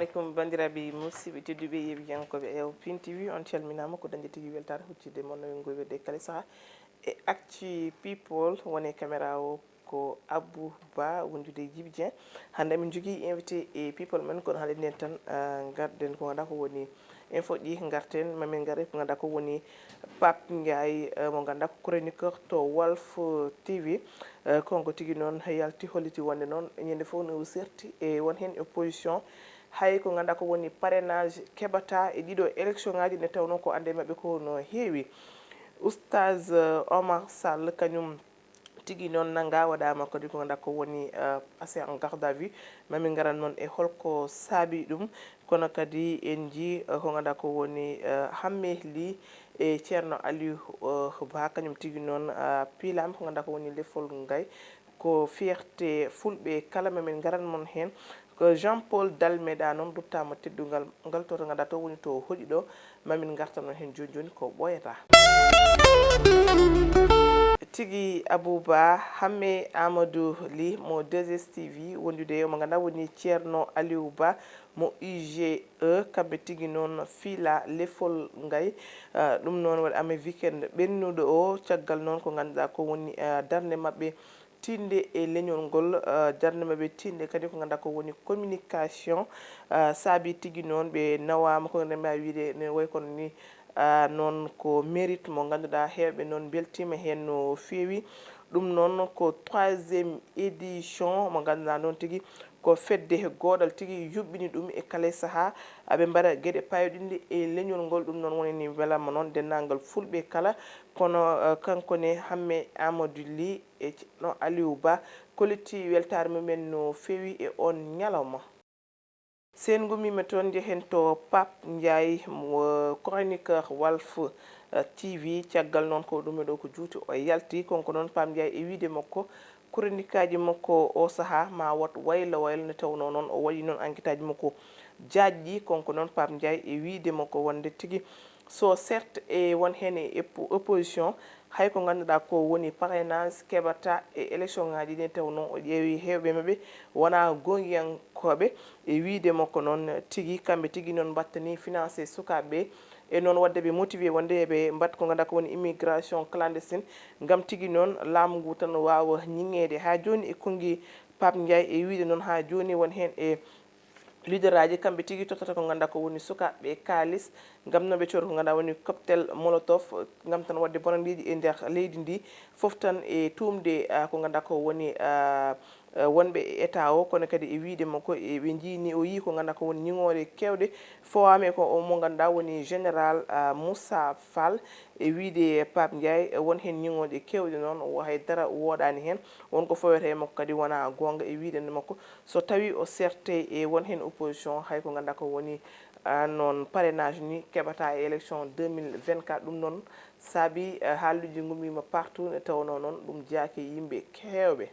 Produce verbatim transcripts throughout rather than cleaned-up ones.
Aleykum, banndiraaɓe musidɓe tedduɓe yeeɓiyankooɓe Ewo Pin T V, on calminaama. Ko dañde tigi weltaare huccitde mon no ngowirde kala saha e Actu People. Woni e caméra o ko Abou Ba, wondude e Djiby Dieng. Hannde min njogii invité e People men, kono hannde nden tan, ah, ngarden ko ngannduɗaa ko woni info ji, ngarten, mamin ngar e ko ngannduɗaa ko woni Pape Ndiaye, eh, mo ngannduɗaa ko chroniqueur to Walf T V. Eh, kanko tigi noon yalti, holliti wonde noon ñande fof no o serti e won heen opposition. Hay ko ngannduɗaa ko woni parrainage keɓata e ɗiɗo élection ngaji, nde tawnoo ko annde maɓɓe ko no heewi. Oustaz, eh, Omar Sall, kañum tigi noon nannga, waɗaama kadi ko ngannduɗaa ko woni, eh, placé en garde à vue. Mamin ngaran noon e holko saabi ɗum. Kono kadi en njii, eh, ko ngannduɗaa ko woni, eh, Hammee Ly e Ceerno Aliou, eh, Ba, kañum tigi noon, eh, piilaama ko ngannduɗaa ko woni lefol ngay. Ko fierté fulɓe kala, mamin ngaran mon heen. Ko Jean Paul Dalméda noon ruttaama teddungal ngal to, to ngannduɗaa to woni to hoɗi ɗo. Mamin ngartan on heen jooni jooni ko ɓooyataa. Tigi Abou Ba, Hammee Amadou Ly mo deux S T V, wondude e mo ngannduɗaa woni Ceerno Aliou Ba mo I G E, kamɓe tigi noon fiila lefol ngay. Ah, ɗum noon waɗaama weekend ɓennuɗo o, caggal noon ko ngannduɗaa ko woni, ah, darnde maɓɓe tiiɗnde e leñol ngol, ah, darnde maɓɓe tiiɗnde kadi ko ngannduɗaa ko woni communication, ah, saabi tigi noon ɓe nawaama ko ngannduɗaa mbawi wiide ne way kono ni, ah, noon ko mérite mo ngannduɗaa heewɓe noon mbeltiima heen no feewi. Ɗum noon ko troisième édition mo ngannduɗaa noon tigi ko fedde gooɗal tigi yuɓɓini ɗum e kala saha aɓe mbaɗa geɗe payɗinɗe e leñol ngol. Ɗum noon woni ni welama noon denndaangal fulɓe kala, kono, eh, kanko ne Hammee Amadou Ly e Ceerno Aliou Ba kollitii weltaare mumen no feewi e on ñalawma. Sen ngummiima toon, njehen to Pape Ndiaye, mo chroniqueur Walf, eh, T V. Caggal noon ko ɗum e ɗo ko juuti o yalti. Kanko noon Pape Ndiaye e wiide makko, chroniqueaaji makko o saha ma wat waylo waylo nde tawnoo noon o waɗi noon enquêteaaji makko jaajɗi. Kanko noon Pape Ndiaye e wiide makko wonde tigi so certes e won heen e oppo-, opposition, hay ko ngannduɗaa ko woni parrainage keɓata e élection ngaji ɗi, tawnoo o ƴeewi heewɓe maɓɓe wonaa goongiyankooɓe. E wiide makko noon tigi, kamɓe tigi noon mbattani financé sukaaɓe ɓe, e noon waɗde ɓe motivé wonde ɓe mbaɗ ko ngannduɗaa ko woni immigration clandestine, ngam tigi noon laamu ngu tan waawa ñiŋeede. Haa jooni e konngi Pape Ndiaye e wiide noon haa jooni won heen e leaderaaji kamɓe tigi tottata ko ngannduɗaa ko woni sukaaɓe ɓe kaalis, ngam no ɓe cooda ko ngannduɗaa woni cocktail molotov, ngam tan waɗde bonanndeeji e nder leydi ndi, fof tan e tuumde, ah, ko ngannduɗaa ko woni, ah, eh, wonɓe e état o, kono kadi e wiide makko, e ɓe njii ni, o yii ko ngannduɗaa ko woni ñiŋooje keewɗe, fawaama e ko o mo ngannduɗaa woni général, ah, Moussa Fall. E wiide Pape Ndiaye, eh, won heen ñiŋooje keewɗe noon, o hay dara wooɗaani heen, won ko fawetee e makko kadi wonaa goonga. E wiide makko, so tawii o certes e won heen opposition, hay ko ngannduɗaa ko woni, ah, noon parrainage ni keɓata e élection deux mille vingt-quatre. Ɗum noon saabi, eh, haalduuji ngummiima partout, nde tawnoo noon ɗum jaaki yimɓe heewɓe.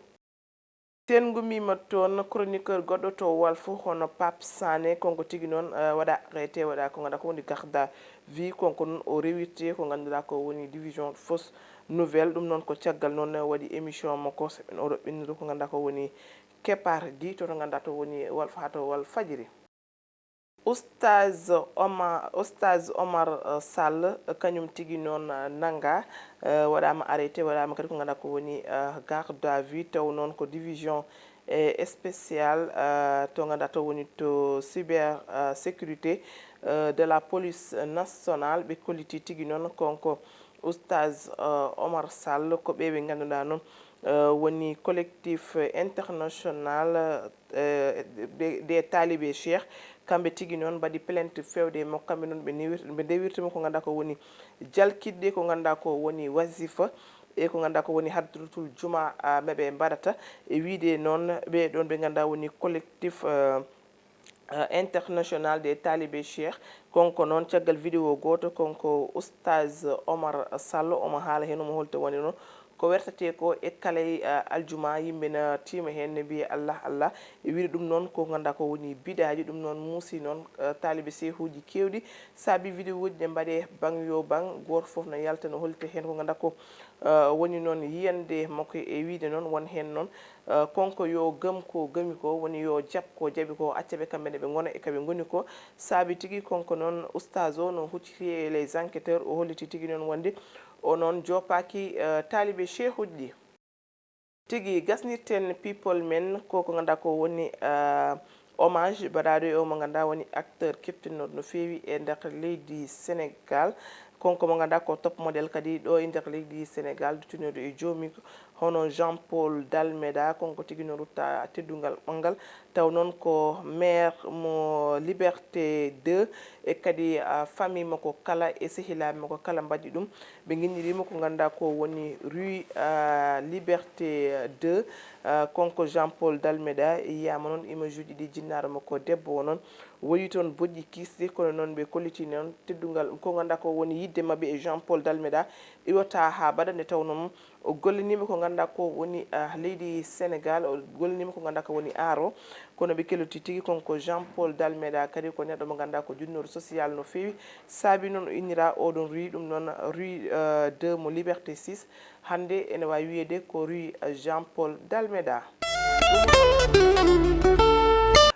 Sen ngummiima toon, chroniqueur goɗɗo to Walf, hono Pape Sané, kanko tigi noon, eh, waɗa arrêté, waɗa ko ngannduɗaa ko woni garde à vue, kanko noon o rewirte ko ngannduɗaa ko woni division fausse nouvelle. Ɗum noon ko caggal noon waɗi émission makko, so ɓen o roɓɓiniri ko ngannduɗaa ko woni keppaar gi to, to ngannduɗaa to woni Walf haa to Walf Fajiri. Oustaz Omar, Oustaz Omar, eh, Sall, eh, kañum tigi noon, eh, nannga, eh, waɗaama arrêté, waɗaama kadi ko ngannduɗaa ko woni, eh, garde à vue, taw noon ko division, eh, spéciale, eh, to ngannduɗaa to woni to cyber, eh, sécurité, eh, de la police nationale. Ɓe kolliti tigi noon kanko Oustaz, eh, Omar Sall, ko ɓe ɓe ngannduɗaa noon, eh, woni collectif international, eh, des, des talibés Cheikh. Kamɓe tigi noon mbaɗi plainte feewde e makko. Kamɓe noon ɓe newir-, ɓe ndewirti mo ko ngannduɗaa ko woni jalkitde ko ngannduɗaa ko woni wasifa e ko ngannduɗaa ko woni hadratul juma, ah, maɓɓe mbaɗata. E wiide noon ɓe ɗoon ɓe ngannduɗaa woni collectif, eh, eh, international des talibés Cheikh. Kanko noon caggal vidéo gooto, kanko Oustaz Omar Sall, omo haala heen, omo holta woni noon ko wertatee ko e kala, eh, aljuma, yimɓe na tiima heen, ne mbiya Allah, Allah. E wiide ɗum noon ko ngannduɗaa ko woni bidaaji, ɗum noon muusi noon, eh, taalibe seehuuji keewɗi. Saabi vidéo uji ɗe mbaɗee baŋ yo baŋ, gooto fof no yalta, no hollita heen ko ngannduɗaa ko, eh, woni noon yiyannde makko. E wiide noon won heen noon, eh, konko yo gëm ko gëmi ko, woni yo jaɓ ko jaɓi ko, acca ɓe kamɓe ne ɓe ngona e ka ɓe ngoni ko. Saabi tigi konko noon, oustaz o no hucciti e les enquêteurs, o holliti tigi noon wonde o noon joopaaki, eh, taalibe Cheikhuji ɗi. Tigi gasnirten people men ko ko ngannduɗaa ko woni, eh, hommage mbaɗaaɗo e o mo ngannduɗaa woni acteur keptinooɗo no feewi e nder leydi Sénégal. Konko mo ngannduɗaa ko top modèle kadi ɗo e nder leydi Sénégal, duttinooɗo e joomi hono Jean Paul Dalméda, konko tigi no rutta teddungal ɓanngal. Taw noon ko maire mo Liberté deux e kadi, ah, famille makko kala e sehilaaɓe makko kala mbaɗi ɗum. Ɓe nginnirimo ko ngannduɗaa ko woni rue, ah, Liberté deux, ah, konko Jean Paul Dalméda, yiyaama noon image uji ɗi, jinnaaro makko debbo o noon woyi toon boƴƴi kisɗi, kono noon ɓe kolliti noon teddungal ko ngannduɗaa ko woni yiɗde maɓɓe e Jean Paul Dalméda iwata haa baɗa nde taw noon o gollaniima ko ngannduɗaa ko woni, ah, leydi Sénégal, o gollaniima ko ngannduɗaa ko woni aaro, kono ɓe kellotii tigi konko Jean Paul Dalméda kadi ko neɗɗo mo ngannduɗaa ko junnooɗo social no feewi, saabi noon o innira oɗon rue, ɗum noon rue, eh, deux mo Liberté six, hannde ene waawi wiyeede ko rue, eh, Jean Paul Dalméda.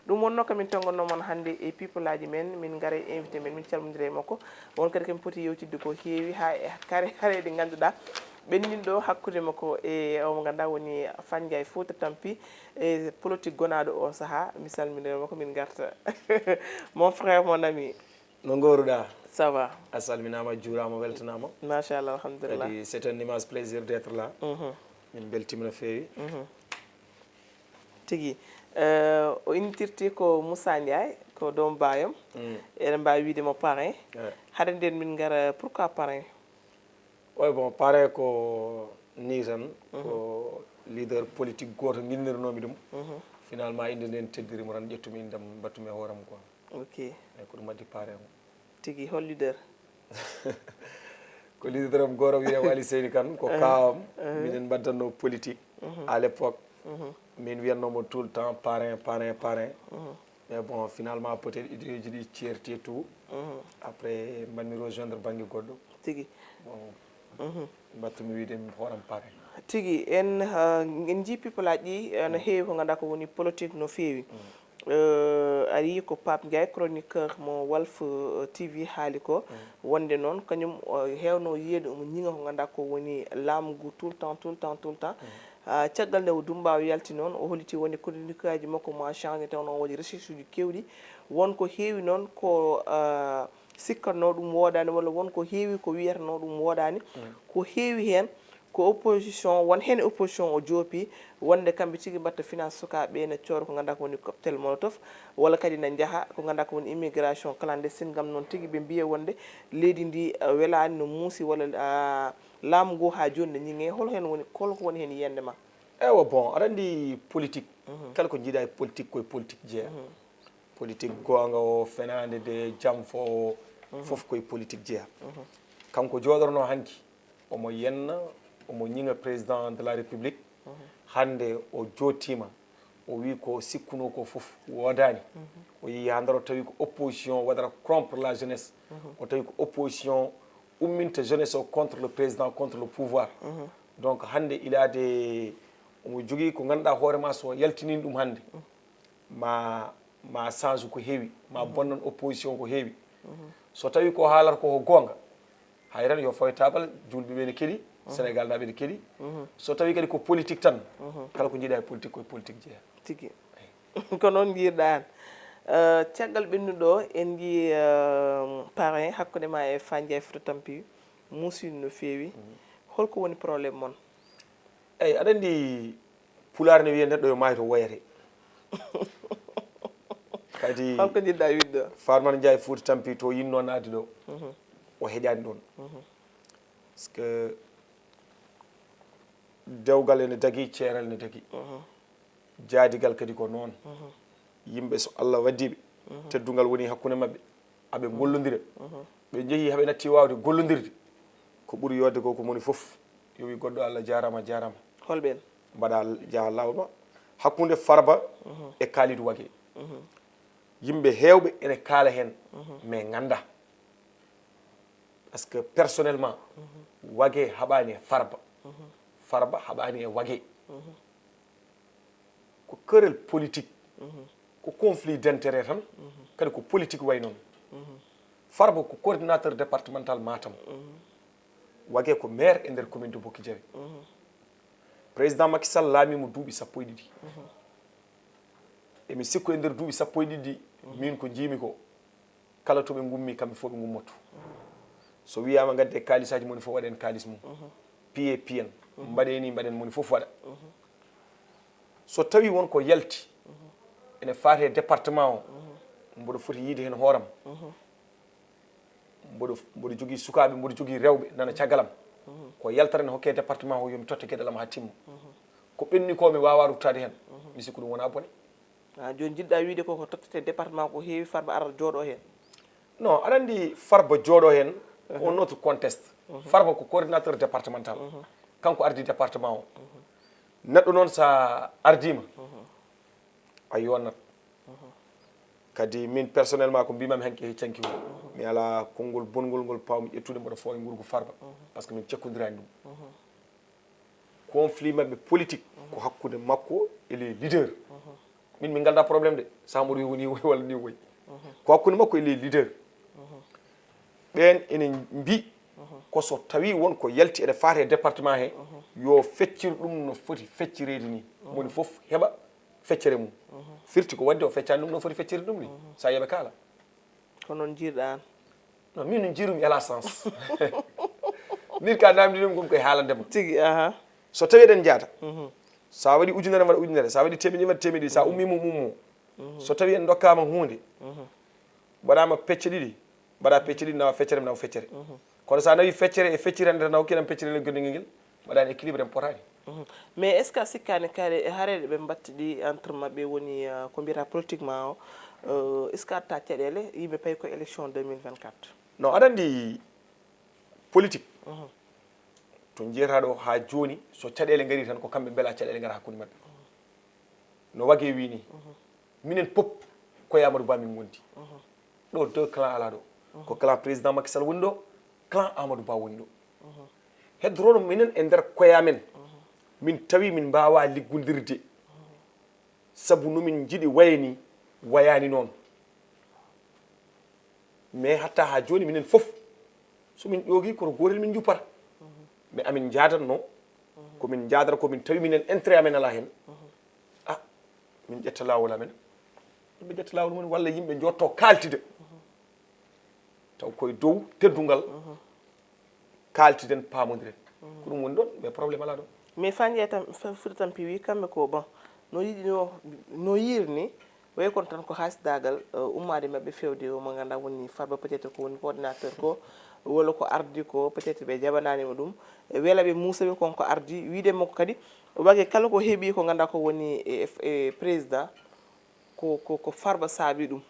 Ɗum wonnoo ko min tonngonnoo mon hannde e people aji men, min ngara e invité men, min calmondira e makko. On kadi ko min poti yewtidde ko heewi haa e kare, kare ɗe ngannduɗaa ɓenndinɗo hakkunde makko e o mo ngannduɗaa woni Fandiaye Fouta Tampi e politique gonaaɗo on sahaa. Mi salminiima ko min ngarta. Mon frère, mon ami. No ngooruɗaa? Ça va. A salminaama, juuraama, weltanaama. Machallah, alhamdulillah. Kadi, c'est un immense plaisir d'être là. Mhm. Min mbeltiima no feewi. Mhm. Tigi. Eh, o inndirti ko Moussa Ndiaye, ko doomu baayam. Mm. Eɗen mbaawi wiyde mo parrain. Eh. Hade nden min ngara, pourquoi parrain? Oui, bon, parrain ko nii tan, mhm, ko leader politique gooto nginnirnoomi ɗum. Mhm. Finalement, innde nden teddiri mo tan, ƴettumi innde am, mbattumi e hoore am quoi. Ok. Eyi, ko ɗum addi parrain o. Tigi, hol leader? Ko leader am gooto wiyee Waly Seyni Kane, ko, eh, kaaw am, eh, minen mbaɗdatnoo politique, mhm, à l'époque. Mhm. Min wiyatnoo mo tout le temps parrain, parrain, parrain. Mhm. Mais bon, finalement, peut-être idée ji ɗi ceerti et tout. Mhm. Après, mbaɗmi rejoindre bannge goɗɗo. Tigi. Bon, mhm, mbattumi wiyde mi hoore am parrain. Tigi, en, uh, en njii people aji ɗi, uh, no, mm, heewi ko ngannduɗaa ko woni politique no feewi. Mm. Uh, a yii ko Pape Ndiaye, chroniqueur mo Walf, uh, T V haali ko, mm, wonde noon kañum o heewno yiyeede omo ñiŋa ko ngannduɗaa ko woni laamu ngu tout le temps, tout le temps, tout le temps. Mm. Ah, caggal nde o Dumbaaw yalti noon, o holliti wonde chroniqueaji makko ma changé, taw noon waɗi recherche uji keewɗi. Won ko heewi noon ko, ah, sikkatnoo ɗum woodaani, walla won ko heewi ko wiyatnoo ɗum woodaani. Mm. Ko heewi heen ko opposition, won heen e opposition o joopi wonde kamɓe tigi mbaɗta finance sukaaɓe ɓe, na cooda ko ngannduɗaa ko woni cocktail molotov, walla kadi na njaha ko ngannduɗaa ko woni immigration clandestine, ngam noon tigi ɓe mbiya wonde leydi ndi, ah, welaani no muusi, walla, ah, laamu ngu haa jooni ne ñiŋee, hol heen woni, hol ko woni heen yiyannde ma? Ewa, bon, aɗa anndi politique, mhm, kala ko njiiɗaa e politique, koye politique jeyaa. Mhm. Politique goonga o, fenaande nde, jam fo o, mhm, fof koye politique jeyaa. Mhm. Kanko jooɗornoo hanki, omo yenna, omo ñiŋa président de la République. Mhm. Hannde o jootiima, o wii ko sikkunoo ko fof woodaani. Mhm. O yehi haa ndar, o tawi ko opposition waɗata corrompre la jeunesse. Mhm. O tawi ko opposition umminta jeunesse o contre le président, contre le pouvoir. Mhm. Donc, hannde, il a des, omo jogii ko ngannduɗaa hoore ma, so yaltiniino ɗum hannde, mhm, ma, ma change ko heewi, ma, mhm, bonnan opposition ko heewi. Mhm. So tawi ko haalata ko, ko goonga, hay tan yo fawe taabal, juulɓe ɓe ne keɗi, mhm, Sénégal naaɓe ne keɗi. Mhm. So tawi kadi ko politique tan, mhm, kala ko njiiɗaa e politique, koye politique jeyaa. Tigi. Eyi. Ko noon njiirɗaa aan. Eh, caggal ɓennuɗo, en njii, eh, parrain hakkunde ma e Fandiaye Fouta Tampi, muusiino no feewi. Mhm. Holko woni problème mon? Eyi, aɗa anndi, Pulaar ne wiya neɗɗo yo maayto woyate. Kadi holko njiɗɗaa wiide ɗo? Farmata Ndiaye Fouta Tampi to yinnoo naatde ɗo, mhm, o heƴaani ɗoon. Mhm. Parce que dewgal ene dagii, ceeral ne dagii. Mhm. Jaadigal kadi ko noon. Mhm. Yimɓe so Allah waddii ɓe, mhm, teddungal woni hakkunde maɓɓe, aɓe, mhm, ngollondira. Mhm. Ɓe njehii haɓe natti waawde gollondirde. Ko ɓuri yooɗde ko, ko moni fof, yo wi goɗɗo Allah jaaraama, jaaraama. Holɓeen? Mbaɗa, njaha laawol ma. Hakkunde Farba, mhm, e Kalidou Wagué. Mhm. Yimɓe heewɓe ene kaala heen, mhm, mais ngannda. Parce que personnellement, mhm, Wagué haɓaani e Farba. Mhm. Farba haɓaani e Wagué. Mhm. Ko querelle politique, ko conflit d'intérêt tan. Kadi ko politique way noon. Farba ko coordinateur départemental Matam. Wage ko maire e nder commune de Bokki Jawe. Président Macky Sall laamimo duuɓi sappo e ɗiɗi. Emi sikko e nder duuɓi sappo e ɗiɗi ɗi, min ko njiimi ko, kala to ɓe ngummi, kamɓe fof ɓe ngummoto. So wiyaama ngadde kaalisaaji, moni fof waɗen kaalis mum. Piye piyen. Mbaɗe ni, mbaɗen, moni fof waɗa. So tawi won ko yalti ene faati e département o, mboɗo foti yiide heen hooram. Mboɗo, mboɗo jogii sukaaɓe, mboɗo jogii rewɓe nana caggalam. Ko yaltere ne hokke département o, yomi totte geɗal am haa timma. Ko ɓenni ko mi waawaa ruttaade heen. Mi sikku ɗum wonaa bone. Ah, jooni njiɗɗa wiide ko, ko tottete département ko heewi, Farba ara jooɗo heen? Non, aɗa anndi Farba jooɗo heen, ko un autre contexte. Farba ko coordinateur départemental. Kanko ardi département o. Neɗɗo noon sa ardiima, a yonnat. Kadi min personnellement ko mbimami hanki e canki o, mi ala konngol bongol ngol pawmi ƴettude mboɗo fooya ngurgu Farba. Parce que min cekkondirani ɗum. Conflit maɓɓe politique ko hakkunde makko e les leaders. Min min ngalda problème de, sa mboɗo yo ni woy walla ni woy. Ko hakkunde makko e les leaders. Ɓeen ene mbi ko so tawi won ko yalti ene faati e département he, yo feccir ɗum no foti feccireede ni. Moni fof heɓa feccere mum. Firti ko waɗde o feccani ɗum no foti feccirde ɗum ni. Sa yeɓe kaala. Ko noon jiirɗa aan? Non, min no jiirumi ala sens. Min ka namdi ɗum, ɗum koye haalande ma. Tigi, aha. So tawi eɗen njaada, sa waɗi ujunere, mbaɗa ujunere, sa waɗi temeɗɗe, mbaɗa temeɗɗe, sa ummi mum, ummo. So tawi en dokkama huunde, mbaɗama pecce ɗiɗi, mbaɗa pecce ɗiɗi, nawa feccere, nawa feccere. Kono sa nawi feccere e feccirande tan, nawa kiram feccere le gonde ngel, mbaɗani équilibre, en potani. Mais est-ce que a sikkani kadi e hareɗe ɓe mbatti ɗi entre maɓɓe woni, euh, ko mbiyata politiquement o, euh, est-ce que atta caɗele yimɓe payi ko élection deux mille vingt-quatre? Non, aɗa anndi politique, to njiyata ɗo haa jooni, so caɗele ngari tan, ko kamɓe mbela caɗele ngara hakkunde maɓɓe. No Wage wi ni, minen pop ko e Amadou Ba min ngondi. Ɗo deux clans ala ɗo. Ko clan président Macky Sall woni ɗo, clan Amadou Ba woni ɗo. Heddorono minen e nder koye amen, min tawi min mbawa liggondirde. Sabu no min njiɗi waye ni, wayani noon. Mais hatta ha jooni minen fof, so min ƴoogi, koto gootel min njuppata. Mais amin njaadatno, ko min njaadata, ko min tawi minen intérêt amen ala hen. Ah, min ƴetta laawol amen. Yimɓe ƴetta laawol mum, walla yimɓe njotto kaaltida. Taw koye dow teddungal, kaaltiden, paamondiren. Ko ɗum woni ɗon, mais problème ala ɗon. Mais Fane Ndiaye tam, Fa-, Fouta Tampi wi kamɓe ko, bon, no yiɗi no, no yiiri ni, way kono tan ko hasidaagal, euh, ummaade maɓɓe fewde o mo ngannduɗaa woni Farba, peut-être ko woni coordinateur ko, walla ko ardi ko, peut-être ɓe jaɓanaani mo ɗum. E wela ɓe muusa ɓe kon ko ardi, wiide makko kadi, Wage kala ko heɓi ko ngannduɗaa ko woni e, e, e président, ko, ko, ko Farba saabi ɗum.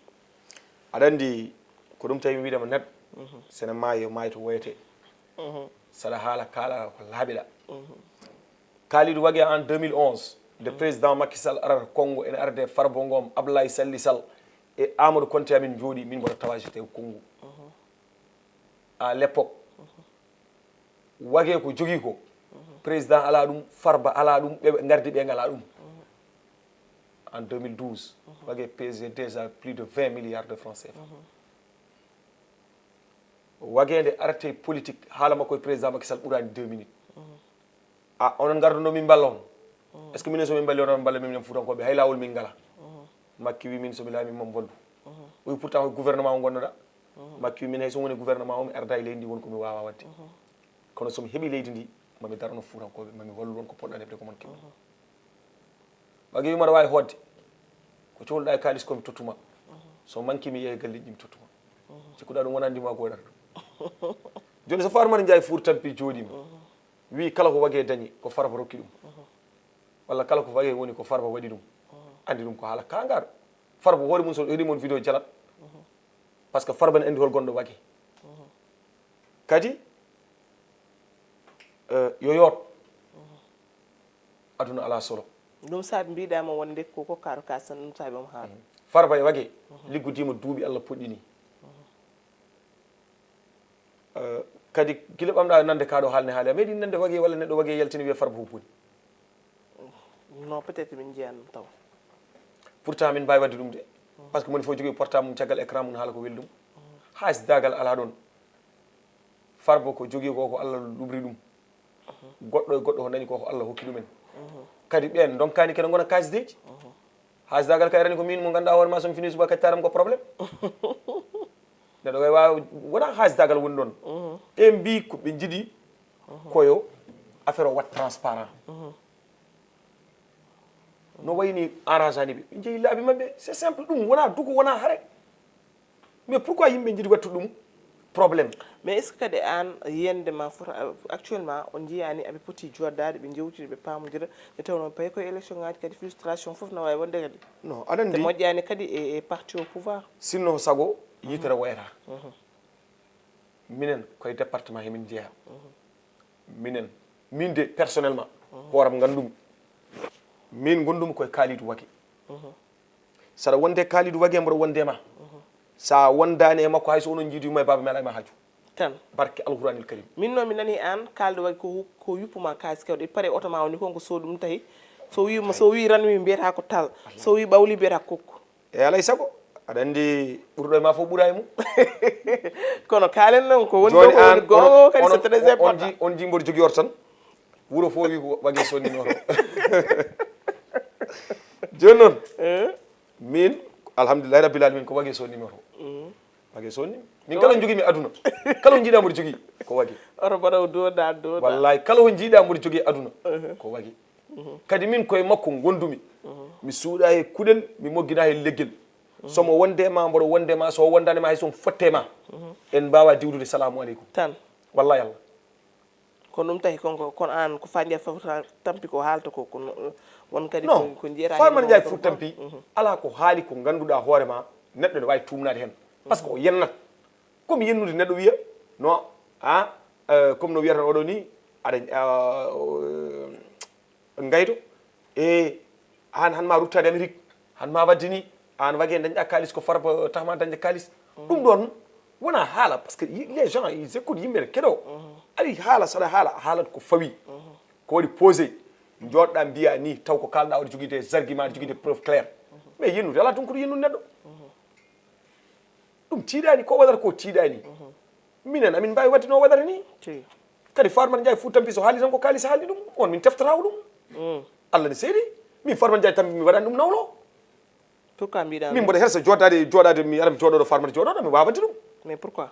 Aɗa anndi ko ɗum tawi mi wiidama neɗɗo, sene maayi yo maayi to woyete. Saɗa haala, kaala ko laaɓiɗa. Kalidou Wage en deux mille onze, nde président Macky Sall arata Congo, ene arde Farba Ngom, Ablaye Salli Sall e Amadou Konté, amin njooɗi, min mboɗo tawa j'étais au Congo. À l'époque, Wage ko jogii ko, président ala ɗum, Farba ala ɗum, ɓe ngardi ɓe ngala ɗum. En deux mille douze, Wage pesait déjà plus de vingt milliards de francs C F A. Wage nde arate politique, haala makko e président Macky Sall ɓuraani deux minutes. Ah, onon ngarduno min mballa on. Est-ce que minen so min mballi on, on mballa min, minen Fuutankooɓe? Hay laawol min ngala. Macky wi min so mi laami, mo mboldu. O wi pourtant ko gouvernement o ngonnoɗa. Macky wi min hay so woni gouvernement o, mi arda e leydi ndi, won ko mi waawa waɗde. Kono so mi heɓi leydi ndi, mami darano Fuutankooɓe, mami wallu on ko poɗɗa heɓde ko mon keɓi. Wage wi mbaɗa waawi hoɗde. Ko cohluɗa e kaalis ko mi tottuma. So manki mi yeeya galleji ɗi mi tottuma. Cikkuɗa ɗum wonani ndima ko waɗata. Jooni so Farmata Ndiaye Fouta Tampi jooɗima. Wi kala ko Wage dañi ko Farba rokki ɗum. Walla kala ko Wage woni ko Farba waɗi ɗum. Andi ɗum ko haala kangaɗo. Farba hoore mum so heɗi mon vidéo jalat. Parce que Farba ne andi hol gonɗo Wage. Kadi, eh, yo yoot. Aduna ala solo. Ɗum saabi mbiɗama wonde ko, ko karo ka tan, ɗum saabi omo haala. Farba e Wage liggodima duuɓi Allah puɗɗini. Eh, kadi gila ɓamɗa nande kaɗo haalne haali, a meeɗi nande Wage walla neɗɗo Wage yaltini wiya Farba hubbuni? Non, peut-être min njiyan ɗum taw. Pourtant min mbawi wadde ɗum de. Parce que moni fof jogui portable mum, caggal écran mum haala ko weli ɗum. Haasdagal ala ɗon. Farba ko jogui ko, ko Allah luɓri ɗum. Goɗɗo e goɗɗo ko dañi ko, ko Allah hokki ɗumen. Kadi ɓen donkani kene gona kaasdeji. Haasdagal kay rani ko min mo ganduɗa hoore ma, somi fini suba kaccaram ko problème. Neɗɗo kay wawa, wona haasdagal woni ɗon. Ɓe mbi ko ɓe jiiɗi koyo affaire o wat transparent. No wayni arrangé ni ɓe, ɓe jeeyi laabi maɓɓe. C'est simple, ɗum wona duko, wona hare. Mais pourquoi yimɓe jiiɗi wattu ɗum problème? Mais est ce que kadi an yiyande ma fota, actuellement on jiyani aɓe poti joddade, ɓe jewtida, ɓe pamodira, nde tawno pay koye élection ngaji kadi, frustration foof na wawi wonde kadi? Non, aɗa te andi, moƴƴani kadi e, e parti au pouvoir. Sinno sago yitere wayata. Minen koye département hemin jeeya. Minen, min de personnellement, hooram gandumi, min gondumi koye Kalidou Wague. Saɗa wonde Kalidou Wague, mboɗo wonde ma. Sa wondani e makko, hayso onon jiidima e baba mi ala e ma haaju. Tan. Barke alquranil karim. Min noon mi nani an Kalidou Wague ko, ko yuppuma kalis kewɗo, pare oto ma woni kon ko sodu ɗum tahi. So wi, so wi ranwi mbiyata ko tal, so wi ɓawli mbiyata ko kokko. E alay sago, aɗa andi ɓurɗo e ma fof ɓuura e mum. Kono kalen noon ko woni ɗo, ko woni goonga kadi, c'est très important. On ji mboɗo jogui ortan. Wuro fof wi ko Wague sonni mi oto. Joni noon, min alhamdulillahi rabbil alamin, ko Wague sonni mi oto. Wague sonni mi. Min kala jogui mi aduna, kala jiiɗa mboɗo jogui ko Wague. Oto mbaɗa o doda doda. Wallahi kala jiiɗa mboɗo jogui aduna ko Wague. Kadi min koye makko gondumi. Mi suuɗa he kuɗel, mi moggina he leggel. Somo wonde ma, mboɗo wonde ma, so wondani ma, hay somo fotte ma. En mbawa diwdude salamu aleykum. Tan. Wallahi Allah. Kono ɗum tahi konko, kono an ko Farmata Ndiaye Fouta Tampi ko haalta ko, kono won kadi ko, ko jiyata. Non, Farmata Ndiaye Fouta Tampi, ala ko haali ko ganduɗa hoore ma neɗɗo ne wawi tumnade hen. Parce que o yennat. Comme yennude neɗɗo wiya no, a, comme no wiyata oɗo ni, aɗa gayto, e an han ma ruttade Amérique, han ma wadde ni, an Wague dañɗa kalis ko Farba tahma dañde kalis. Ɗum ɗon wona haala, parce que les gens ils écoutent, yimɓe ne keɗo. Ari haala, saɗa haala, a haalat ko fawi. Ko waɗi posé, joɗɗa mbiya ni, taw ko kalɗa oɗo jogui des arguments, aɗa jogui des preuves claires. Mais yennude ala, donc ko yennude neɗɗo. Ɗum tiiɗani, ko waɗata ko tiiɗani. Minen amin mbawi wadde no waɗata ni. Kadi Farmata Ndiaye Fouta Tampi so haali tan ko kalis haali ɗum, on min teftata ko ɗum. Allah ne seedi. Min Farmata Ndiaye Tampi mi waɗani ɗum nawlo. Pourquoi mbiɗa min mboɗo hersa joɗade, joɗade mi ara mi joɗoɗo Farmata joɗoɗo mi wawa wadde ɗum. Mais pourquoi?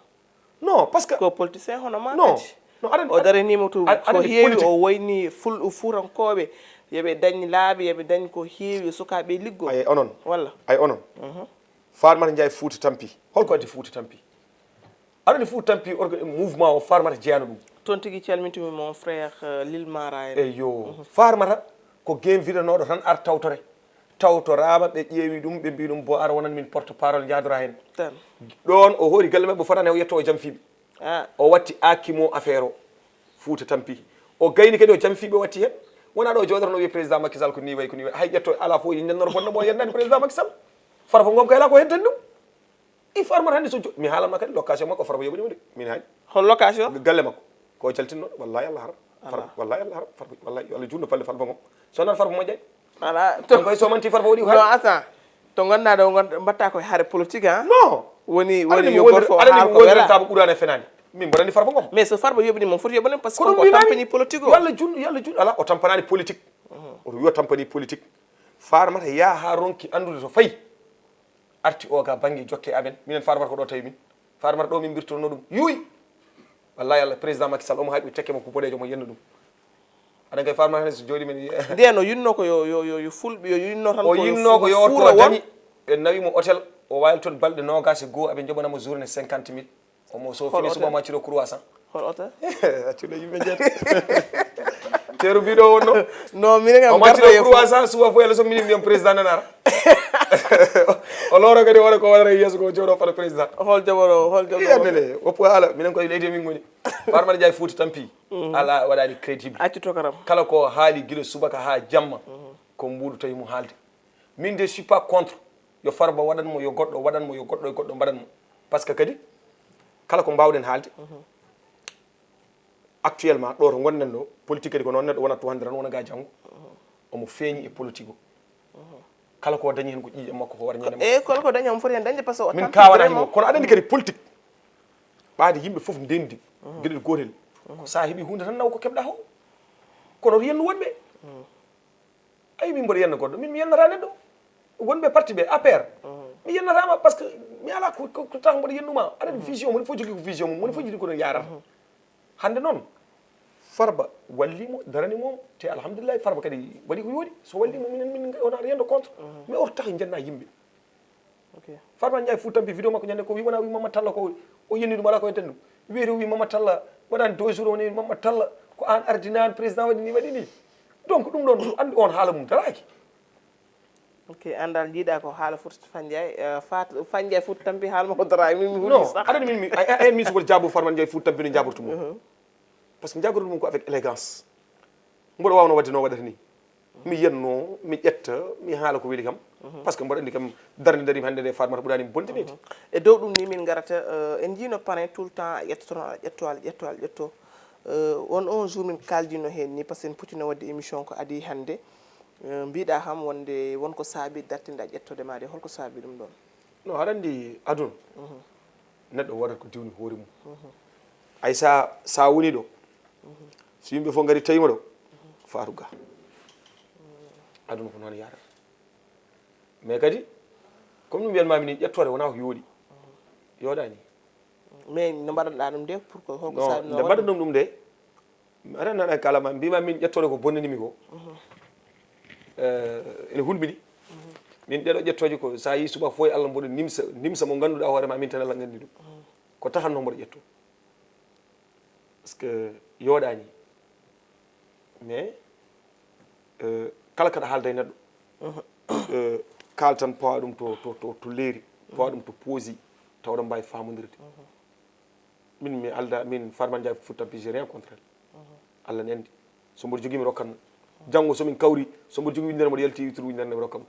Non, parce que ko politicien hono ma non, kadi. Non, aɗa o daraniima to ko heewi, o wayni ful fuutankoɓe, yoɓe dañ laabi, yoɓe dañ ko heewi, sukaɓe liggo. Ay onon. Walla. Ay onon. Farmata Ndiaye Fouta Tampi. Holko addi Fouta Tampi? Aɗa andi Fouta Tampi orga mouvement o Farmata jeeyano ɗum. Toon tigi calmintumi mon frère, euh, Lil Mara en. Eyyo. Farmata ko gemvidanoɗo tan ar tawtore. Tawtorama, ɓe ƴeewi ɗum, ɓe mbi ɗum bo ar wonan min porte parole, jaadora hen. Tan. Ɗon o hoori galle maɓɓe, fotani o yetto o jam fiɓe. Ah. O watti akimo affaire o. Fouta Tampi. O gayni kadi o jam fiɓe o watti hen. Wona ɗo o jooɗoto no wiya président Macky Sall ko ni way, ko ni way. Hay ƴetto ala fof yindannoɗo bonno mo yendani président Macky Sall. Farba Ngom kay ala ko heddani ɗum. I Farmata hannde so jo-, mi haalanma kadi location makko Farba yoɓanimo de. Min haali. Hol location? Galle makko. Ko jaltinnoɗo. Wallahi Allah haram. Farba, wallahi Allah haram. Farba, wallahi yo Allah juutno balle Farba Ngom. So wonano Farba moƴƴani. Ala. Ɗum koye so manti Farba waɗi ko Non, haali. Attends. To ganduɗa ɗo gon-, mbatta koye haare politique, ha? Non. Woni, Aɗa andi woni mi yo wondir-, goto fof aɗa andi haal mi ko wela. Wondirantama ɓurani e fenani. Min mboɗo andi Farba Ngom. Mais so Farba yoɓini mon foti yoɓanen parce que Ko ɗum ko mbimami. Tampini politique o. Yo Allah juutno, yo Allah juutno. Ala, o tampanani politique. Oto wiyo tampani politique. Farmata yaha ha ronki andude to fayi. Arti o ga banggue jokke amen. Minen Farmata ko ɗo tawi min. Farmata ɗo min mbirtorno ɗum. Yuwi. Wallahi Allah, président Macky Sall omo haɓi tekke makko boɗejo mo yenna ɗum. Aɗa kay Farmata hannde so jooɗi men. Nden o yinno ko yo, yo, yo, yo fulɓe, yo yinno tan O ko yo yinno ko fu-, yo orto fuura won. Dañi. Ɓe nawi mo hôtel. O waali toon balɗe nogas e goho, aɓe joɓanamo journée cinquante mille. Omo so Hol fini hôtel? Suba mo acciro croissant. Hol hôtel? Accuɗo yimɓe jeeta. Ceeru mbiɗo wonno. Non, minen kam O garɗo macciro e fof. Croissant, suba fof yalla so mini mbiyam président nanara. O loro kadi wona ko wonata e yeeso ko jooɗo fota président. Hol jaɓoro, hol jaɓoro. Yande nde, woppu haala, minen koye leydi min ngoni. Farmata Ndiaye Fouta Tampi. Ala waɗani crédible. Accu tokaram. Kala ko haali gila subaka ha jamma. Ko mbuɗu tawi mo haalde. Min de, je suis pas contre. Yo Farba waɗan mo, yo goɗɗo waɗan mo, yo goɗɗo e goɗɗo mbaɗan mo. Parce que kadi, kala ko mbawɗen haalde, actuellement, ɗo to gonɗen ɗo, politique kadi ko noon neɗɗo wonata to hannde tan, wona ga janngo. Omo feeñi e politique o. Kala ko dañi heen ko ƴiiƴam makko ko wara ñande makko. E kala ko dañi, omo foti heen dañde, par ce que o Min tampi kawanaki vraiment. Mo, kono aɗa anndi kadi politique, ɓaade yimɓe fof ndenndi, geɗel gootel. Ko so a heɓi huunde tan naw ko keɓɗa ko. Kono to yennu wonɓe. Ayi, min mboɗo yenna goɗɗo, min mi yennata neɗɗo. Wonɓe parti ɓe, A P R. Mi yennatama par ce que mi ala ko, ko, ko tax mboɗo yennuma. Aɗa anndi vision, moni fof jogii ko vision mum, moni fof jiɗi ko ɗon yarata. Hannde noon, Farba wallimo, darani mo, te alhamdulillahi, Farba kadi waɗi ko yooɗi. So wallimo, minen, min wona rien de contre. Mais oto tax jenna yimɓe. Ok. Farba Ndiaye Fouta Tampi, vidéo makko ñande ko wi wona wi Mamadou Talla ko o yenni ɗum, ala ko yonten ɗum. Weeri o wi Mamadou Talla, waɗani deux jours o woni Mamadou Talla ko an ardinaan président waɗi ni, waɗi ni. Donc ɗum ɗon anndi on haala mum daraaki. Ok, anndal jiiɗa ko haala Fouta Fandiaye, eh, Fat Fandiaye Fouta Tampi haala makko daraaki, min mi Non, huuli sax. Aɗa anndi min mi, ay, ay, ay, min sogol jaabo Farba Ndiaye Fouta Tampi no jabortu mum. Parce que jabortu mum ko avec élégance. Mboɗo waawno waɗde no waɗata ni. Mi yenno, mi ƴetta, mi haala ko weli kam. Parce que mboɗo anndi kam darnde darimi hannde nde Farmata ɓuraani bonde nde. E dow ɗum ni min ngarata, eh, en jiino parrain tout le temps a ƴettoto, a ƴetto, a ƴetto, a ƴetto. Eh, on on jour min kaaldino heen ni, par ce que en potino waɗde émission ko adii hannde. Eh, mbiɗa kam wonde won ko saabi dartinde a ƴettode ma de, holko saabi ɗum ɗon? No, aɗa anndi aduna, neɗɗo waɗata ko diwni hoore mum. Ay sa, sa woni ɗo, so yimɓe fof ngari tawima ɗo, Fatou Ga. Aduna ko noon yarata. Mais kadi, comme ɗum wiyanma min ƴettore wona ko yooɗi. Yooɗani. Mais no mbaɗanɗa ɗum de, pour que holko Non, saabi no nde waɗi? Mbaɗanɗum ɗum de, aɗa nana kala ma, mbima min ƴettore ko bonnanimi ko. Eh, ene hulɓini. Min ɗeɗo ƴettoje ko sa yi subaka fof e Allah mboɗo nimsa, nimsa mo ngannduɗa hoore ma min tan Allah nganndi ɗum. Ko taxanno mboɗo ƴetto. Parce que yooɗani. Mais, eh, kala kaɗa haalda e neɗɗo, eh, kaal tan pawa ɗum to, to, to, to leeri, pawa ɗum to poosi, tawa ɗon mbawi famondirde. Min mi alda, min Farba Ndiaye Fouta Tampi, j'ai rien contre elle. Allah ne anndi. So mboɗo jogii mi rokkan mo. Janngo so min kawri, so mboɗo jogii winndere mboɗo yalti iwtiri winndere nde mi rokkan mo.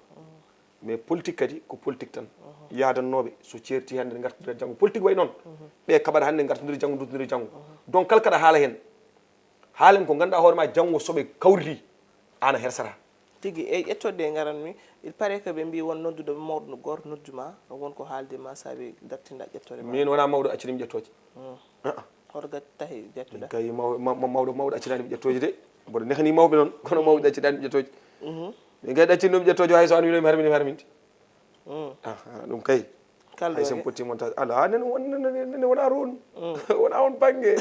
Mais politique kadi ko politique tan. Yaadannooɓe so ceerti hannde ngartira janngo. Politique way noon. Ɓe kaɓata hannde ngartondira janngo, nduttondira janngo. Donc kala kaɗa haala heen. Haalen ko ngannduɗaa hoore ma janngo so ɓe kawriti, aan a hersata. Tigi, e ƴettoɗe ɗe ngaranmi, il paraît que ɓe mbi won nodduɗo mawɗo no gooto noddu ma, won ko haalde ma saabi dartinɗa ƴettore ma. Min wona mawɗo accinimi ƴettooje. Hoto ga tahi ƴettuɗa? Kay maw-, ma-, ma-, mawɗo, mawɗo accinani mi ƴettooje de. Mboɗo nehani mawɓe noon, kono mawɓe accinani mi ƴettooje. Min kay ɗaccin ɗum ƴettooje, hay so an wino mi harmini, mi harminte. Ah, ah, ɗum kay. Kalɗo Hay so he. Potti montage. Ala, nen won, nen, nen, nen wona roon. Wona on bannge.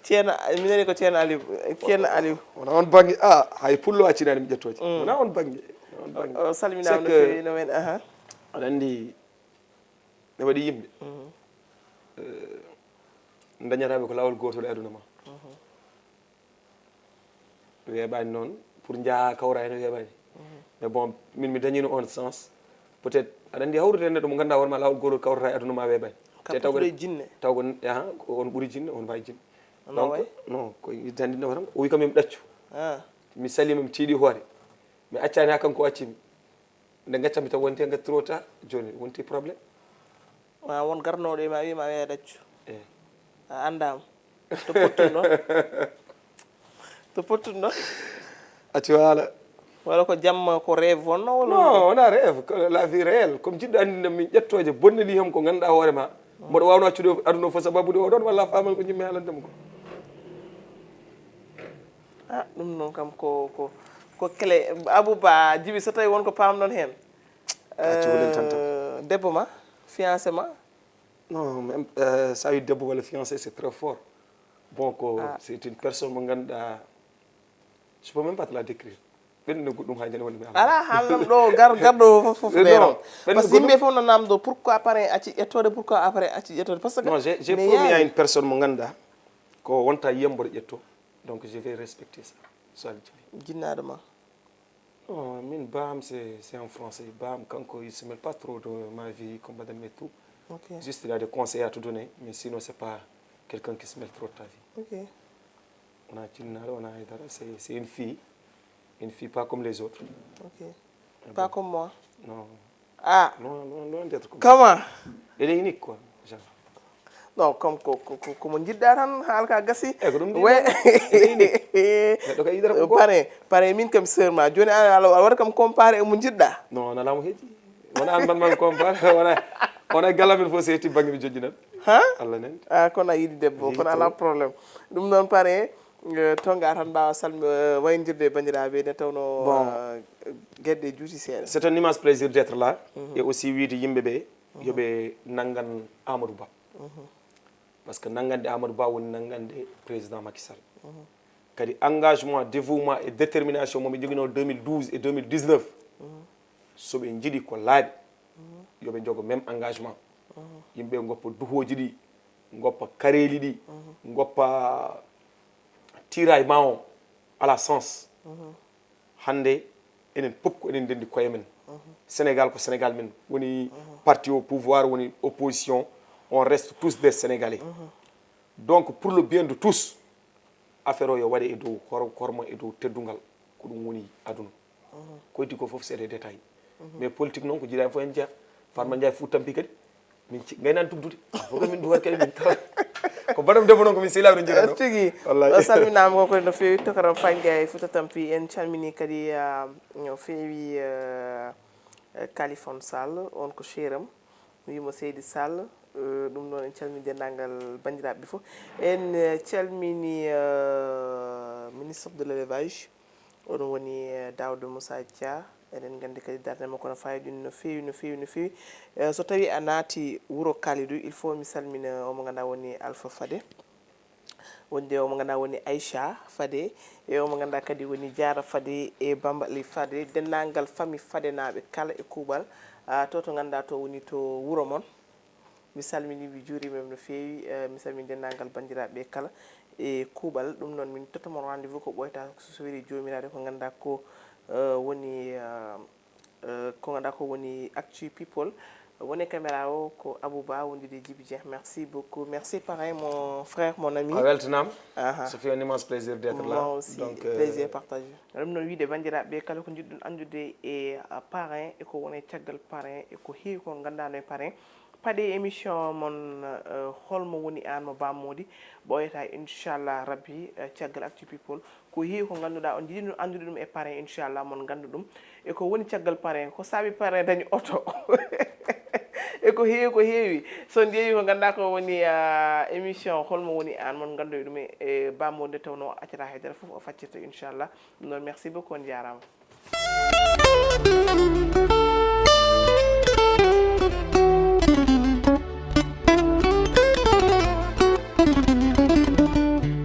Ceerno, mi nani ko Ceerno Aliou, Ceerno Aliou. Wona on bannge. Ah, hay pullo accinani mi ƴettooje. Wona on bannge. Wona on bannge. O salminaama C'est no que feewi no men, aha. Aɗa anndi, ne waɗi yimɓe. Eh, dañataɓe ko laawol gootol e aduna ma. Weeɓaani noon, pour njaha kawra heen weeɓaani. Mais bon, min mi dañino on sens. Peut-être, aɗa anndi hawrude e neɗɗo mo ngannduɗaa hoore ma laawol gootol kawrata e aduna ma weeɓaani. Kam taw ko ɗo e jinne. Taw ko, aha, ko on ɓuri jinne, on mbaawi jinne. No Donc, way? Non, ko yiɗande ɗum tan, o wi kam mi ɗaccu. Ah. Mi sali mo, mi tiiɗi hoore. Mi accaani haa kanko o acci mi. Nde gaccami taw wonti hannde trop tard, jooni wonti problème. Ma won garnooɗo e ma wiima a wiya ɗaccu. Eh. A anndaama. To pottunno. To pottunno. Accu haala. Wala ko jamma ko rêve wonno wala? Non, wona rêve, ko la vie réelle. Comme jiɗɗo anndinde min ƴettooje bonnani ham ko ngannduɗaa hoore ma. Mboɗo waawno accude aduna o fof sababude o ɗon walla a faaman ko njimmi haalande mo ko. Ah, ɗum noon kam ko, ko, ko clé. Abou Ba, Djiby, so tawi won ko pamɗon heen. Accu ko lel tan tan. Euh, debbo ma, fiancé ma? Non, même, euh, ça wi debbo walla fiancé, c'est très fort. Bon, ko, Ah. C'est une personne mo ngannduɗaa, je peux même pas te la décrire. Ɓen no goɗɗum haa jani wonde mi Ala haalnam ɗo gar-, garɗo fof, fof Eh, ɓeero. Non, ɓen Parce que goɗɗum yimɓe fof no namdo pourquoi pare acci ƴettode, pourquoi après acci ƴettode. Parce que Non, j'ai, j'ai mais promis à yaani. Une personne mo ngannduɗaa ko wonta yiyam mboɗo ƴetto. Donc je vais respecter ça. So Allah jaɓi. Jinnaɗo ma. Non, min Baham, c'est, c'est un français. Baham, kanko, il se mêle pas trop de ma vie, comme madame et tout. Ok. Juste, il a des conseils à te donner, mais sinon, c'est pas quelqu'un qui se mêle trop de ta vie. Ok. On a Jinnaɗo, on a Aïdara, c'est, c'est une fille. Une fille pas comme les autres. Ok. Pas comme moi. Non. Ah. Non, non, non, d'être comme Comment? Elle est unique, quoi. Genre. Non, comme ko ko ko- ko mo jiɗɗa tan, haala ka gasi. E ko ɗum We- neɗɗo ka yiɗata ko Pare pare, min kam sœur ma joni, a a waɗa kam comparé e mo jiɗɗa. Non, wona laamu heeji. Wona an man man comparé. Wona wona gala min fof seeti banggue mi jojjinat. Ha? Allah nen. Ah, kono a yiɗi debbo, kono ala problème. Ɗum noon pare, eh, tonga tan mbawa salmi eh, waynodirde e bandiraɓe nde tawno Bon. Ah, gueɗe juuti seeɗa. C'est un immense plaisir d'être là. Et aussi wiide yimɓe ɓe yoɓe nangan Amadou Ba. Parce que nangande Amadou Ba woni nangande président Macky Sall. Kadi engagement, dévouement et détermination moɓe jogino deux mille douze et deux mille dix-neuf. Soɓe jiiɗi ko laaɓi, yoɓe jogo même engagement. Yimɓe goppa duhooji ɗi, goppa kareeli ɗi, goppa tiraay ma o à la sens. Hannde enen pop ko enen ndenndi koye men. Sénégal ko Sénégal men, woni parti au pouvoir, woni opposition, on reste tous des Sénégalais. Donc pour le bien de tous, affaire o yo waɗe e dow hor- horma, e dow teddungal. Ko ɗum woni aduna. Ko iddi ko fof c'est des détails. Mais politique noon ko jiiɗa fof en jeeya. Farma Ndiaye fof tampi kadi min ci- gaynan tugdude. Fof ko min duwat kadi min tawa. Ko baɗam debbo noon ko min sehilaaɓe no jiiɗa ɗo. Tigi. O salminaama ko koye no feewi, tokaram Faye Ndiaye Fouta Tampi. En calmini kadi ah, no feewi ah, eh, Kalifone Sall, on ko cheram. Mi wiimo Seydi Sall. Eh, ɗum noon en calmini denndaangal banndiraaɓe ɓe fof. En eh, calmini eh, ministre de l'élevage, oɗum woni eh, Daouda Moussa Dia. Eɗen nganndi kadi darnde makko no faawi ɗum no feewi, no feewi, no feewi. Eh, so tawii a naati wuro Kalidou, il faut mi salmina omo ngannduɗaa woni Alpha Fade, wonde omo ngannduɗaa woni Aïcha Fade, e omo ngannduɗaa kadi woni Diarra Fade e Bambali Fade, denndaangal famille Fadenaaɓe kala e kuuɓal. Ah, to to ngannduɗaa to woni to wuro mon. Mi salmini, mi juurima no feewi. Eh, mi salmini denndaangal banndiraaɓe ɓe kala e kuuɓal. Ɗum noon min tottomo rendez-vous ko ɓooyta so sowiri joomiraaɗo ko ngannduɗaa ko eh, woni eh, eh, ko ngannduɗaa ko woni Actu People. Woni caméra o ko Abouba wondude Djiby Dieng. Merci beaucoup. Merci parrain, mon frère, mon ami. A weltanaama. Ça fait un immense plaisir d'être là. Moi aussi, Donc, euh, plaisir partagé. Ɗum noon wiide banndiraaɓe ɓe kala ko njiɗɗon anndude e ah, parrain e ko woni caggal parrain e ko heewi ko ngannduɗaa no e parrain. Paɗe émission mon eh, holmo woni aan mo Bamodi, ɓooyata inchallah rabbi eh, caggal Actu People. Ko heewi ko ngannduɗaa on njiɗi ɗum anndude ɗum e parrain inchallah mon nganndu ɗum. E ko woni caggal parrain, ko saabi parrain dañi oto. E ko heewi ko heewi. So on ƴeewi ko ngannduɗaa ko woni ah, émission holmo woni aan mon nganndu e ɗum e Bamodi nde tawno accata haydara fof o faccirta inchallah. Ɗum noon merci beaucoup, on njaaraama.